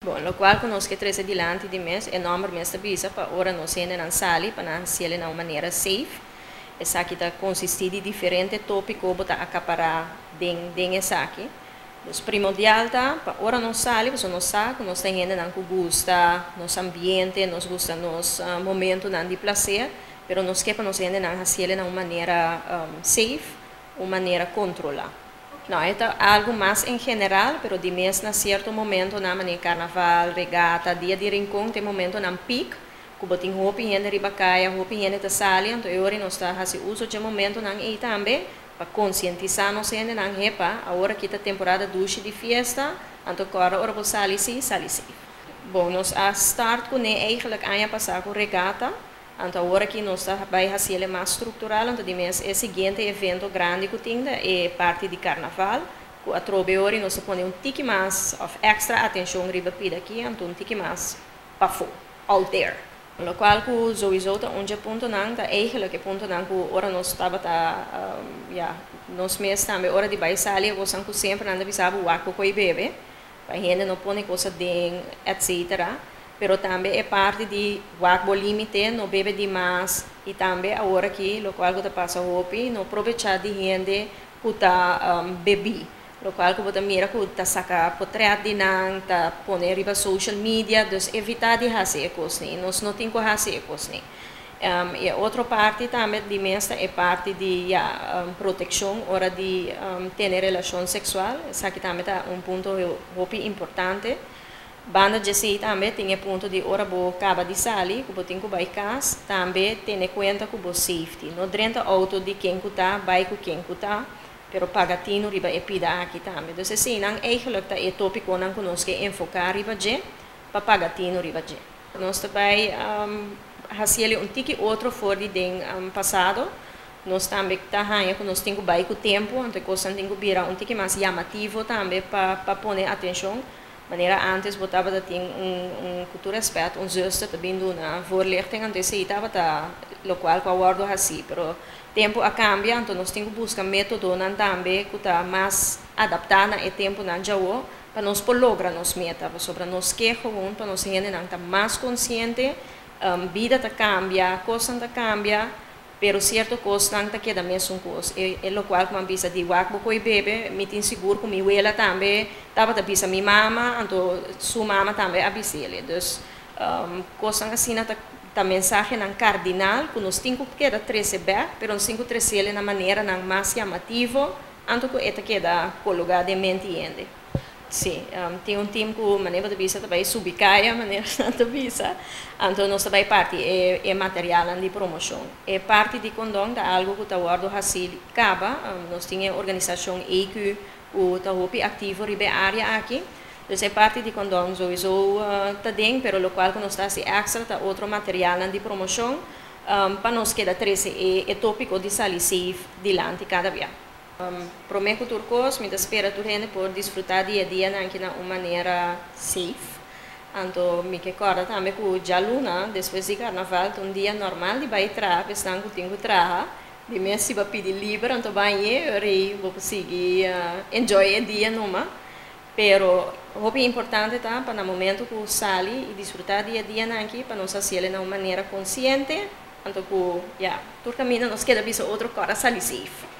Bon, lokual ku nos ke trese dilanti di mes, e nòmber mes ta bisa pa ora nos hendenan sali pa nan hasiel na un manera safe. Esaki ta konsistí di diferente tópiko bo ta akapará den esaki. Dus primordial ta pa ora nos sali, pasobra nos sa ku nos ta hendenan ku gusta nos ambiente, nos gusta nos momentunan di plaser, pero nos ke pa nos hendenan hasiel na un manera safe, un manera kontrolá. No, e ta algu mas en general, pero di mes na sierto momentonan, manera karnaval, regata, dia di Rincon, tin momentonan peak, ku bo tin hopi hende riba kaya, hopi hende ta sali, anto e ora nos ta hasi uso di e momentonan ei tambe pa konsientisá nos hendenan: "Epa, awor aki ta temporada dushi di fiesta, anto kòrda, ora bo sali si, sali safe." Bon, nos a start kuné eigenlijk aña pasá ku regata, anto awor aki nos ta bai hasi mas struktural, anto di mes e siguiente evento grandi ku tin e parti di karnaval, ku atrobe ora nos ta pone un tiki mas òf èkstra atenshon riba pida aki, anto un tiki mas pafó, out there. Lokual ku sowieso ta un puntonan, ta eigenlijk e puntonan ku ora nos tabata, ja, nos mes tambe ora di bai sali, bo ku semper nan ta bisa bo wak bo koi bebe, pa hende no pone kos aden, etc. Pero tambe e parti di wak bo límite, no bebe demas, i tambe awor aki, lokual ku ta pasa hopi, no probechá di hende ku ta bebe. Lokual ku bo ta mira ku ta saka portrèt di nan, ta pone riba social media, dus evitá di hasi e kosnan. Nos no tin ku hasi e kosnan. I otro parti tambe di mes e parti di, ja, protekshon ora di tene relashon seksual. Esaki tambe ta un punto hopi importante. Banda di esei tambe tin e punto di ora bo kaba di sali, ku bo tin ku bai kas, tambe tene kuenta ku bo safety. No drenta outo di ken ku ta, bai ku ken ku ta, pero paga tinu riba e pida aki tambe. Dus eseinan eigenlijk ta e tópikonan ku nos ke enfoká riba dje, pa paga tinu riba dje. Nos ta bai hasi un tiki otro for di den pasado. Nos tambe ta haña ku nos tin ku bai ku tempu, anto kosnan tin ku bira un tiki mas yamativo tambe pa pone atenshon. Manera antes bo tabatin un ku tur rèspèt, un zuster ta bin duna voorlichting, anto esei tabata lokual ku a wòrdu hasi, pero tempu a kambia, anto nos tin ku buska métodonan tambe ku ta mas adaptá na e tempunan djawo pa nos por logra nos meta, pasobra nos ke gewoon pa nos hendenan ta mas konsiente. Bida ta kambia, kosnan ta kambia, pero sierto kosnan ta keda mesun kos. E lokual ku mi a bisa di wak bo koi bebe, mi tin sigur ku mi wela tambe tabata bisa mi mama, anto su mama tambe a bis'é. Dus kosnan asina ta mensahenan kardinal ku nos tin ku keda trese bèk, pero nos tin ku trese na maneranan mas yamativo, anto ku e ta keda kologá den mente hende. Si, tin un team ku manera ta bisa ta bai subi kaya, manera ta bisa, anto nos ta bai parti e material di promoshon. E parti di kondon ta algu ku ta wòrdu hasí kaba, nos tin organisashon EQ ku ta hopi aktivo riba e área aki. Dus e parti di kondon sowieso ta den, pero lokual ku nos ta hasi èkstra ta otro material di promoshon pa nos keda trese e tópiko di sali safe dilanti kada bia. Promé ku tur kos, mi ta spera tur hende por disfrutá di e dianan aki na un manera safe. Anto mi ke kòrda tambe ku djaluna, despues di karnaval, un dia normal di bai traha, esnan ku tin ku traha, di mes si bo pidi liber, anto bai rei bo sigui enjoy e dia numa. Pero hopi importante ta pa na momento ku sali i disfrutá di e dianan aki, pa nos hasi na un manera konsiente, anto ku, ja, tur kaminda nos keda bisa otro kòrda sali safe.